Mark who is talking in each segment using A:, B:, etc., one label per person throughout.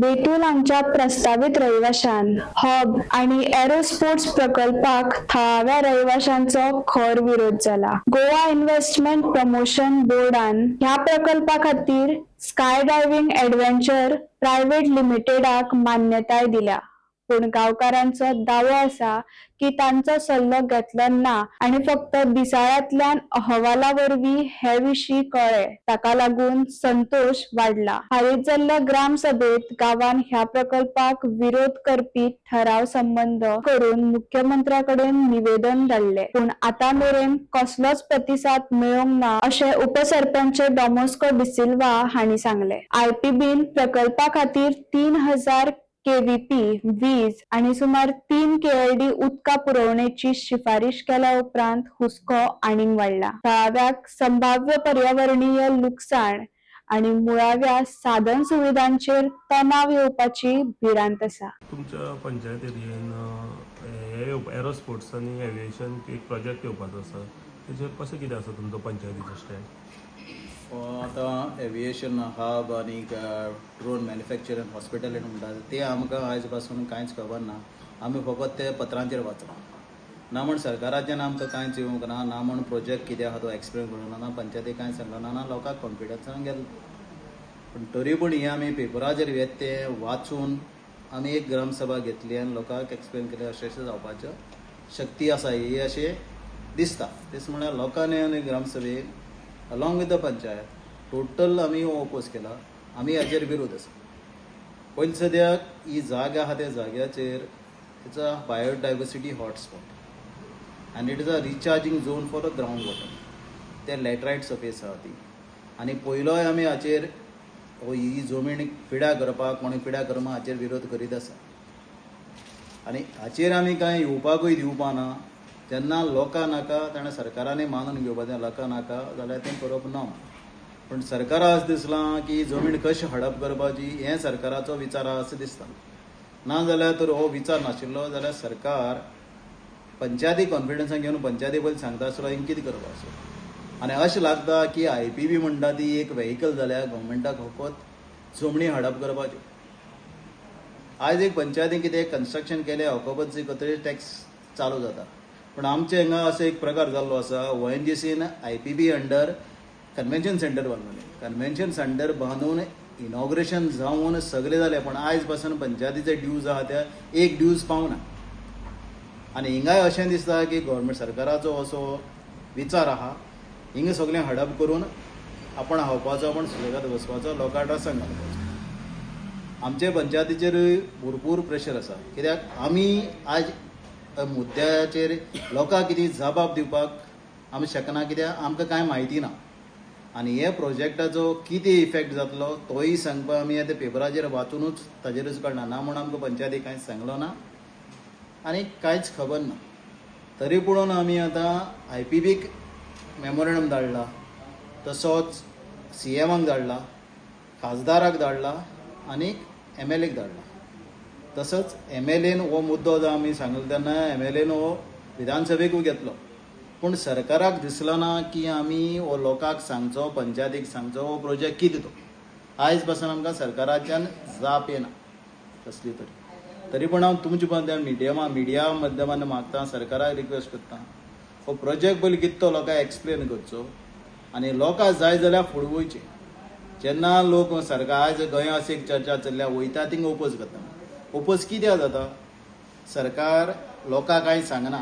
A: बेतूल हांगच्या प्रस्तावीत रहिवाशान हब आणि aero sports प्रकल्पाक थळाव्या रहिवाशांचो खर विरोध जाला. गोवा इन्व्हेस्टमेंट प्रमोशन बोर्डान ह्या प्रकल्पा खातीर स्काय डायव्हिंग ॲडव्हेंचर प्रायव्हेट लिमिटेडाक मान्यताय दिल्या, पूण गांवकारांचो दावो आसा की तांचो सल्लो घेतलो ना आनी फक्त दिसाळ्यांतल्यान अहवाला वरवीं हे विशीं कळ्ळें. ताका लागून संतोश वाडला. हालींच जाल्ल्या ग्रामसभेत गांवान ह्या प्रकल्पाक विरोध करपी ठराव संबंद करून मुख्यमंत्र्या कडेन निवेदन धाडलें, पूण आतां मेरेन कसलोच प्रतिसाद मेळोवंक ना अशें उपसरपंच डॉमोस्को डिसिल्वा हांणी सांगलें. आयपीबीन प्रकल्पा खातीर 3000 केव्हीपी वीज आणि सुमार 3 केएलडी उदका पुरवणेची शिफारिश केल्या उपरांत हुस्को आनीक वाडला. थळाव्याक संभाव्य पर्यावरणीय लुकसाण आणि मुळाव्या साधन सुविधांचेर तणाव येवपाची भिरांत आसा.
B: तुमच्या पंचायत एरियेन हे एरो स्पोर्ट्स आनी एविएशन एक प्रोजेक्ट येवपाचो आसा, तेजेर कशें कितें आसा तुमचो पंचायतीचो स्टँड?
C: आतां एविएशन हब आनी ड्रोन मॅन्युफॅक्चरींग हॉस्पिटल म्हणटा ते आमकां आयज पासून कांयच खबर ना. आमी फकत ते पत्रांचेर वाचलां. ना म्हण सरकाराच्यान आमकां कांयच येवंक ना, ना म्हण प्रोजेक्ट कितें आहा तो एक्सप्लेन करूंक ना, ना पंचायती कांय सांगलो ना, ना लोकांक कॉन्फिडन्सान गेलो. पूण तरी पूण हें आमी पेपराचेर येता तें वाचून आमी एक ग्रामसभा घेतली आनी लोकांक एक्सप्लेन केलें, अशें अशें जावपाचें शक्ती आसा ही अशें दिसता. तेच म्हळ्यार लोकांनी आनी ग्रामसभेक along with the panchayat total आमी हो ओपोज केला. आमी हाजेर विरोध आसा. पयलीं सद्याक ही जागा आहा त्या जाग्याचेर it's a biodiversity hotspot and it is a recharging zone for the ground water. ते लॅटरायट सर्फेस आहा ती आनी पयलोय आमी हाचेर हो ही जमीन पिड्यार करपाक कोणी पिड्यार करपा हाचेर विरोध करीत आसा आनी हाचेर आमी कांय येवपाकूय दिवपा ना. जेन्ना लोकां नाका तेन्ना सरकारांनी मानून घेवपाचें, लोकां नाका जाल्यार तें करप ना. पूण सरकारा अशें दिसलां की जमीन कशी हडप करपाची हें सरकाराचो विचार आहा अशें दिसता. ना जाल्यार तर हो विचार नाशिल्लो जाल्यार सरकार पंचायती कॉन्फिडन्सान घेवन पंचायती पयलीं सांगता आसलो हिंगा कितें करपाचें. आनी अशें लागता की आयपीबी म्हणटा ती एक व्हेकल जाल्या गव्हर्मेंटाक फकत जमनी हडप करपाच्यो. आयज एक पंचायतीन कितें कन्स्ट्रक्शन केलें, ऑक्युपन्सी करतकीर टॅक्स चालू जाता. पूण आमचे हांगा असो एक प्रकार जाल्लो आसा, ओएनजीसीन आयपीबी अंडर कन्व्हेन्शन सेंटर बांदलें. कन्व्हेन्शन सेंटर बांदून इनॉग्रेशन जावन सगळें जालें, पूण आयज पासून पंचायतीचे ड्यूज आहा ते एक ड्यूज पावना. आनी हिंगाय अशें दिसता की गव्हर्मेंट सरकाराचो असो विचार आहा, हिंगा सगळें हडप करून आपण खावपाचो, आपण सुशेगाद बसपाचो, लोकांक त्रासान घालपाचो. आमचे पंचायतीचेरूय भरपूर प्रेशर आसा, कित्याक आमी आज मुद्द्याचेर लोकांक कितें जबाब दिवपाक आमी शकना, कित्याक आमकां कांय म्हायती ना. आनी हे प्रोजेक्टाचो कितें इफेक्ट जातलो तोय सांगपाक आमी आतां पेपराचेर वाचुनूच ताजेरूच कळना. ना म्हूण आमकां पंचायती कांयच सांगलो ना आनी कांयच खबर ना. तरी पुणून आमी आतां आयपीबीक मेमोरेंडम धाडला, तसोच सीएमाक धाडला, खासदाराक धाडला आनी एमएलएक धाडला. तसोच एमएलएन हो मुद्दो जो आमी सांगलो तेन्ना एमएलएन हो विधानसभेकूय घेतलो, पूण सरकाराक दिसलो ना की आमी हो लोकांक सांगचो, पंचायतीक सांगचो हो प्रोजेक्ट कितें तो. आयज पासून आमकां सरकाराच्यान जाप येना कसली तरी. तरी पूण हांव तुमचे मध्यान मिडिया माध्यमान मागता, सरकाराक रिक्वेस्ट करता, हो प्रोजेक्ट पयलीं कितें तो लोकांक एक्सप्लेन करचो आनी लोकांक जाय जाल्यार फुडें वयचें. जेन्ना लोक सरकार आयज गोंया अशी एक चर्चा चल्ल्या, वयता थिंगा ओपोज करता. ओपोज कित्याक जाता? सरकार लोकांक कांय सांगना,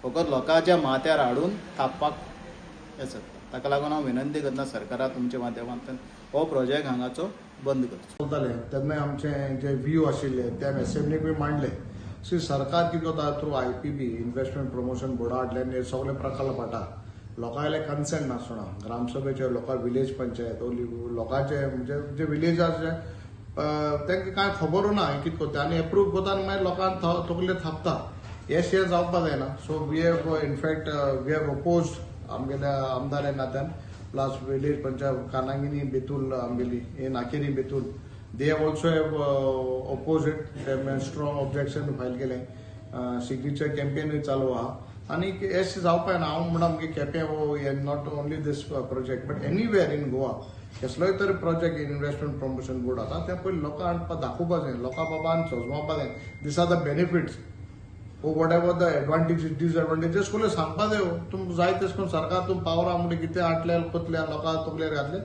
C: फकत लोकांच्या माथ्यार हाडून थापपाक हें सोदता. ताका लागून हांव विनंती करता सरकाराक तुमच्या माध्यमांतल्यान हो प्रोजेक्ट हांगाचो बंद करचो.
D: चलताले तेन्ना आमचे जे व्यू आशिल्ले ते आमी असेंब्लीकूय मांडले. सो सरकार कितें करता, through IPB investment promotion बोर्डा हाडल्यान हे सगळे प्रकल्प हाडटा. लोकांले कन्सेंट नासतना ग्रामसभेचे लोकां, विलेज पंचायत लोकांचे, म्हणजे जे विलेजाचे तांकां कांय खबरूय ना हें कितें करता आनी एप्रूव करता आनी मागीर लोकांक तकले थापता. हे शें जावपा जायना. So we have in fact we have opposed आमगेल्या आमदार ह्या नात्यान, प्लस विलेज पंचायत कानांगिनी बेतूल आमगेली हे Naqueri Betul, they have also have oppose it. ते स्ट्रॉंग ऑब्जेक्शन फायल केलें, सिग्नेचर कॅम्पेनूय चालू आहा. आनी एश जावपा ना. हांव म्हणटा आमगे केपें हो not only this project but anywhere in Goa कसलोय तरी प्रोजेक्ट इन्व्हेस्टमेंट प्रमोशन बोर्ड आसा, तें पयलीं लोकांक हाडपा दाखोवपा जाय, लोकां बाबान सजमावपा जाय these are the benefits or whatever the advantages, disadvantages सगळें सांगपा जाय. तुमकां जाय तशें करून सरकार तुम पावरा म्हणटा कितें हाडले कोतले लोकां तकलेर घातले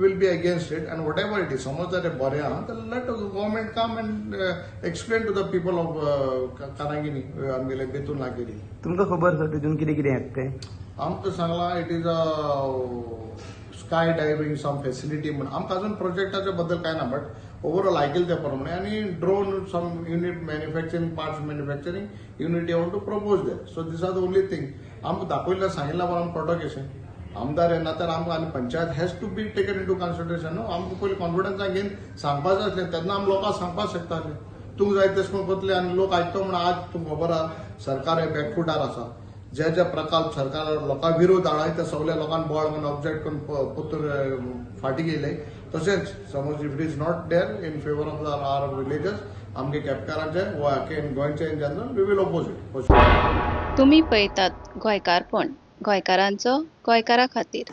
D: will be against it. And whatever it is, समज जर तें बरें आहा तर let government come and explain to the people of Karanjani, आमगेले बेतूल नागेली.
E: तुमकां खबर आसा तितून कितें कितें येता तें?
D: आमकां सांगलां it is a sky diving some facility म्हण. आमकां अजून प्रोजेक्टाच्या बद्दल कांय ना, बट ओवरऑल आयकले त्या प्रमाणे. आनी drone some unit manufacturing, parts manufacturing unit want to propose that. So these are the only thing आमकां दाखयल्लें, सांगिल्लें बरोबर आमकां कळटा कशें आमदार येना तर आमकां. आनी panchayat has to be taken into consideration न्हू. आमकां पयलीं कॉन्फिडन्सान घेवन सांगपाक जाय आसलें, तेन्ना आमी लोकांक सांगपाक शकताले. तुमकां जाय तशें करून करतले आनी लोक आयकतो म्हण. आज तुमकां खबर आहा, सरकार हे बॅकफुटार आसा. जे जे प्रकल्प सरकार लोकां विरोध हाडा ते सगळे लोकांक बळ म्हणून ऑब्जेक्ट करून परतून फाटीं गेले. तशेंच समज if it is not there in favour of the our villages, आमगे केपकारांचे वा गोंयचे in general, we will oppose it.
F: तुमी पळयतात गोंयकारपण, गोंयकारांचो गोंयकारा खातीर.